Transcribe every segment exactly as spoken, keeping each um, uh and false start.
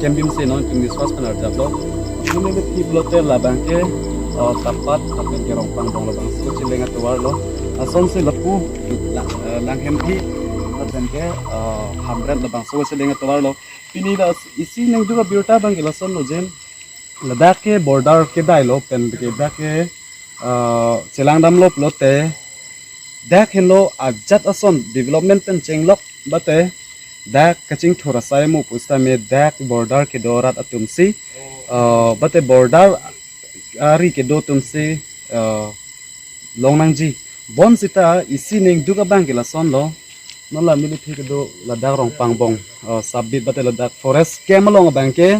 Kembim si non tum discuss pen arjaplo. Tum ini tip lote labang ke, eh, Tapat, Tapat ke Rongpangbong labangso cheleng atovar lo. Lasonsi lapu lang, eh, Langhempi, lapen ke, eh, Hamren labangso cheleng atovar lo. Pini la isi ningduk abirta abang ke lason lo jen. Ladak ke border kedai lo pen ke dak ke, eh, chelangdamlo pulote dak henlo ajat ason development pen chenglok bate dak kachingthur asai mo pusitame dak border kedo rat atumsi, eh, bate border ari kedo atumsi, eh, longnangji. Bonsita isi ningduk abang ke lason lo. Non la military kedo ladak Rongpangbong, eh, sub-beat bate ladak forest camp along abang ke,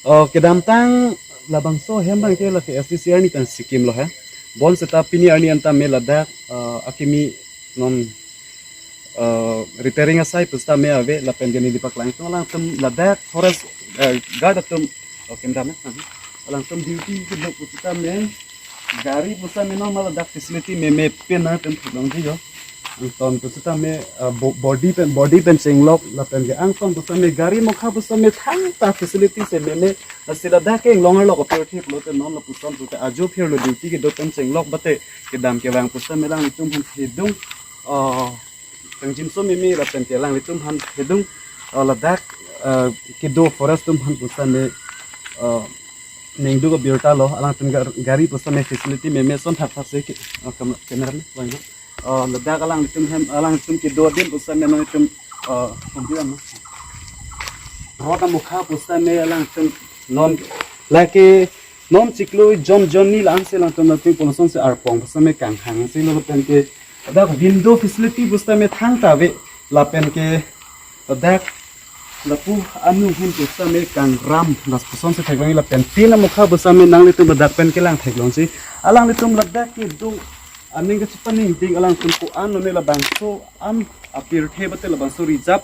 eh, kedamtang labangso ahem abang ke lake S D C R ni pen sikim lo he. Bonsita pini arni anta me ladak, eh, akimi non, eh, repairing asai pusitame ave lapen ke neli paklangdun alangtum ladak forest, eh, guard atum, oh, kendam, eh, alangtum duty kedo pusitame gari pusitame non ma ladak facility meme pen nangtum theklongji jo. Angton pusitame, eh, bo-, body pen, body pen chenglok lapen ke angton pusitame gari mokha pusitame thangta facility si meme. Lasi ladak ke inglong arlo ko pirthe pulote non lapuson pulote ajo phirlo duty kedo pen chenglok bate kedam kevang pusitame alanglitum aphan thedung, eh, kangjinso meme lapen ke alanglitum aphan thedung, eh, ladak, eh, kedo forest atum aphan pusitame, eh, ningduk abirta lo, alangtum gar-, gari pusitame facility meme. Son thakthak si ke, eh, kam-, camera ni, wang, eh, ladak alangtum hem, alangtum kedo adim pusitame non itum, eh, kumpiran, no? Rot amokha pusitame alangtum non lake non chiklo jon jon ni lang si alangtum lating pon lasonsi arpong pusitame kanghang si lo lapen ke ladak window facility pusitame thangta ave lapen ke ladak lapu anu hin pusitame kangram lapuson si theklong lapen tin amokha pusitame nanglitum ladak pen kelang theklongsi alanglitum ladak kedo aning kachepaningding alangtum ko-an lone labangso an apirthe bate labangso reserve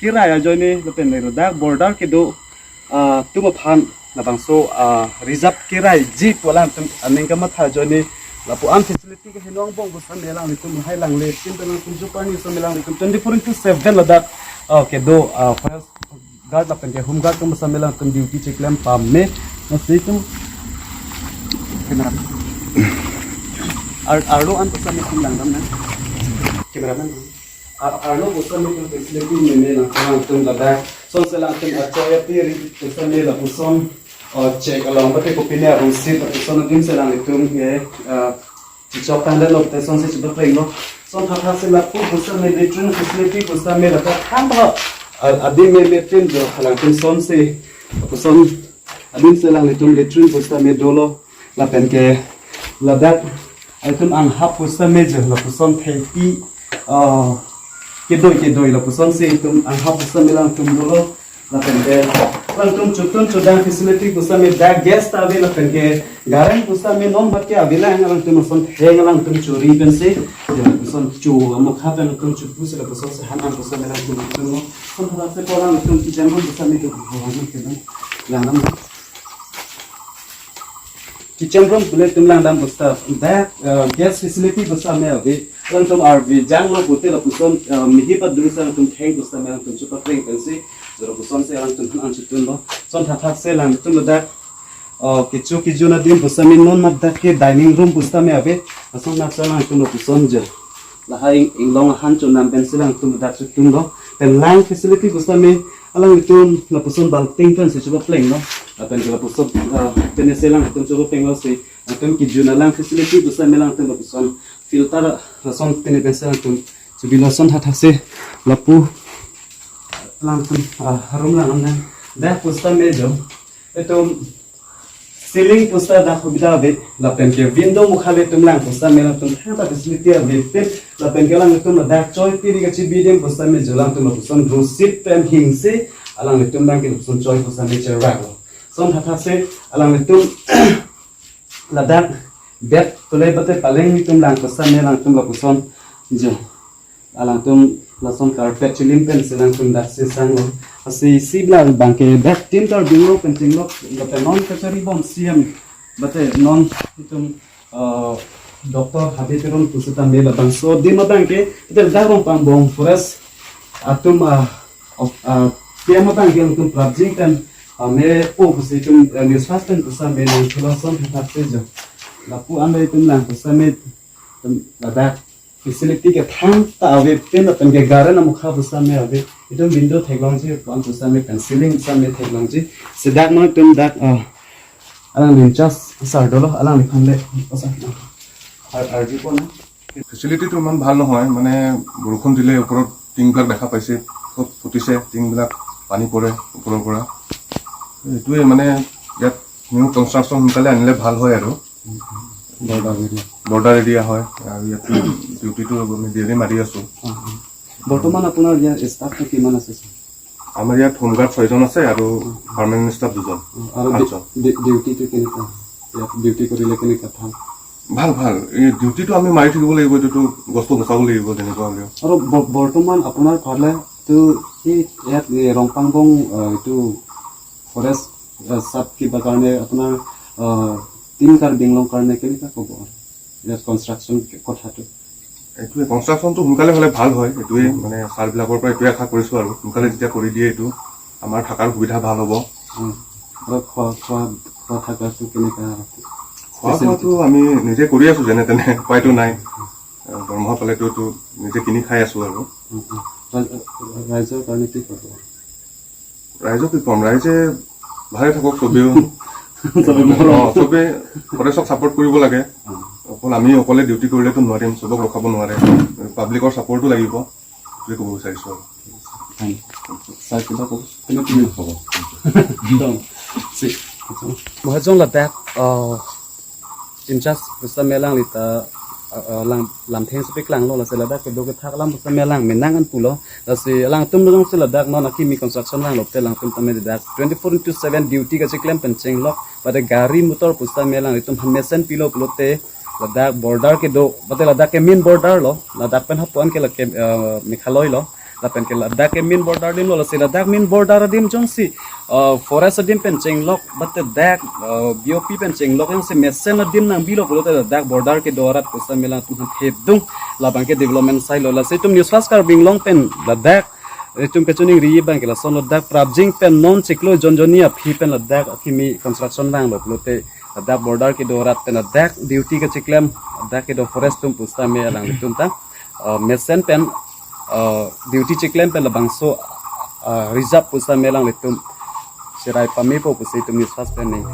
kerai ajoine lapen ladak border kedo, ah, atum aphan labangso, ah, reserve keraiji pu alangtum aning kamatha ajoine lapu an facility kaheno angbong pusitame alanglitum lahai langle tin alangtum jupa ni pusitame alanglitum twenty four into seven ladak, ah, kedo, ah, forest guard lapen ke home guard atum pusitame alangtum duty cheklem pame. Lasi itum camera. Ar-, arlo an pusitame itum langdam nang. Cameraman. Ar-, arlo pusitame itum facility meme nang alangtum ladak. Sonsi alangtum achoi apiri pusitame lapuson, oh, check along bate kopine arongsit lapuson adim si alanglitum ke, ah, chok tangdet lo te sonsi chepapleng lo. Son thakthak si lapu pusitame latrine facility pusitame ladak thang ba, ah, adim meme pen jo alangtum sonsi puson adim si alanglitum latrine pusitame dolo lapen ke ladak itum anghap pusitame jo lapuson thengpi, ah, kedoi kedoi lapusonsi itum anghap pusitame alangtum dolo lapen ke alangtum chotun chodang facility pusitame dak gas ta ave lapen ke gareng pusitame non bat ke ave lang alangtum ason theng alangtum chori pensi jo lapuson chu amokha pen alangtum chupu si lapusonsi han an pusitame alangtum dolo. Son thakthak si ko alangtum kitchen room pusitame do alangtum langdam. Kitchen room pule itum langdam pusita dak, eh, gas facility pusitame ave. Alangtum arve janglo pute lapuson, eh, mihi padru si alangtum theng pusitame alangtum chepapleng pensi jo lapusonsi alangtum han an chotun lo. Son thakthak si alangtum ladak, eh, kecho kejun adim pusitame non mat dak ke dining room pusitame ave. Lason nak si alangtum lapuson jo lahai inglong ahan chonam pensi alangtum ladak chotun lo. Pen lang facility pusitame alanglitum lapuson balting pensi chepapleng lo. Lapen ke lapuson, ah, pensi alangtum chepapleng lo si alangtum kejun alang facility pusitame alangtum lapuson filter lason pine pensi alangtum chebi lo. Son thakthak si lapu alangtum, ah, room langdam nang. Dak pusitame jo itum ceiling pusita dak hubida ave lapen ke window mokha le itum lang pusitame alangtum thangta facility ave pen lapen ke alangtum ladak choi piri kachebi adim pusitame jo alangtum lapuson rosit pen hingsi alanglitum abang ke lapuson choi pusitame cherap lo. Son thakthak si alanglitum ladak bed tole bate paleng itum lang pusitame alangtum lapuson jo alangtum lason carpet chilim pensi alangtum dak si sanglo. Lasi isi bla abang ke dak tin tar dinglo pen tinglok bate non kachari bom C M bate non itum, eh, Doctor Habib Teron pusitame labangso adim abang ke bate dak Rongpangbong forest atum, ah, of, ah, Kema tang yang tum prapjin kan, ame po pusi tum, eh, news fast kan pusitame nangthulo, lason thakthak se jo. Lapu ame tum lang pusitame tum ladak facility kethang ta ave, pen lapen ke garden amokha pusitame ave. Itum window theklongji, pen pusitame pen ceiling pusitame theklongji. Sedak non tum dak, ah, alangli in-charge sir dolo, alangliphan le, oh, sir, ah, ar-, arju ko na. ফেচিলিটিটো ইমান ভাল নহয়, মানে বৰষুণ দিলে ওপৰত টিংবিলাক দেখা পাইছে, চব ফুটিছে, টিংবিলাক পানী পৰে ওপৰৰ পৰা। এইটোৱে মানে ইয়াত নিউ কনষ্ট্ৰাকশ্যন সোনকালে আনিলে ভাল হয় আৰু। Border area. বৰ্ডাৰ এৰিয়া হয় আৰু ইয়াত ডিউটিটো আমি ডেইলি মাৰি আছোঁ। অ, অ। বৰ্তমান আপোনাৰ ইয়াৰ ষ্টাফটো কিমান আছে, ছাৰ? আমাৰ ইয়াত হোমগাৰ্ড ছয়জন আছে আৰু পাৰ্মানেণ্ট ষ্টাফ দুজন। অ, আৰু ডি-, পাঁচজন। ডি-, ডিউটিটো কেনেকুৱা? ইয়াত ডিউটি কৰিলে কেনেকুৱা, ভাল? ভাল, ভাল। এই ডিউটিটো আমি মাৰি থাকিব লাগিব, এইটোতো গছটো বচাব লাগিব যেনেকুৱা হ'লেও। আৰু ব-, বৰ্তমান আপোনাৰ ফালেতো এই ইয়াত এই ৰংপাংবং, আহ, এইটো ফৰেষ্ট, আহ, চাব কিবা কাৰণে আপোনাৰ, আহ, টিম কাৰ্বি আংলং কাৰণে কেনেকুৱা খবৰ? ইয়াত কনষ্ট্ৰাকশ্যন কথাটো। এইটোৱে, কনষ্ট্ৰাকশ্যনটো সোনকালে হ'লে ভাল হয়, এইটোৱে মানে ছাৰবিলাকৰ পৰা এইটোৱে আশা কৰিছোঁ আৰু সোনকালে যেতিয়া কৰি দিয়ে এইটো আমাৰ থকাৰ সুবিধা ভাল হ'ব। উম। আৰু খোৱা, খোৱা, খোৱা থকাটো কেনেকা? খোৱা বোৱাটো আমি নিজে কৰি আছোঁ যেনে তেনে, উপায়তো নাই। দৰমহা পালেতো এইটো নিজে কিনি খাই আছোঁ আৰু। উম, উম। ৰাইজ-, ৰাইজৰ কাৰণে কি ক'ব? ৰাইজক কি ক'ম, ৰাইজে ভালে থাকক চবেও। চবে মৰম। অ, চবে ফৰেষ্টক ছাপোৰ্ট কৰিব লাগে। অ। অকল আমি অকলে ডিউটি কৰিলেতো নোৱাৰিম, চবক ৰখাব নোৱাৰে। পাব্লিকৰ ছাপোৰ্টো লাগিব, সেইটোৱে ক'ব বিচাৰিছোঁ আৰু। Thank you. ছাৰ, কিবা ক'ব? Thank you. Mohajong ladak, uh, in-charge pusitame alangli ta, uh, uh, lang, lamtheng si paklanglo, lasi ladak kedo kethak alam pusitame alang menang an pulo. Lasi alangtum jongsi ladak non akimi construction vanglote alangtum tame ladak twenty-four into seven duty kachiklem pen chenglok, bate gari motor pusitame alanglitum han mesen pilo pulote ladak border kedo, bate ladak ke main border lo, ladak pen hapu-an ke lake, eh, Meghalaya lo, lapen ke ladak ke main border adim lo, lasi ladak main border adim jongsi, eh, forest adim pen chenglok, bate dak, eh, B O P pen chenglok jongsi mesen adim nangbilo pulote ladak border kedo arat pusitame alangtum han thedung, labang ke development sai lo. Lasi itum News Fast Karbi Anglong pen ladak itum kachiningri abang ke lason, ladak prapjin pen non chiklo jonjoni aphi pen ladak akimi construction vanglo pulote ladak border kedo arat pen ladak duty kachiklem, ladak kedo forest atum pusitame alanglitum ta, uh, mesen pen, uh, duty chiklem pen labangso, uh, reserve pusitame alanglitum cherai pamepo pusi itum News Fast pen ning.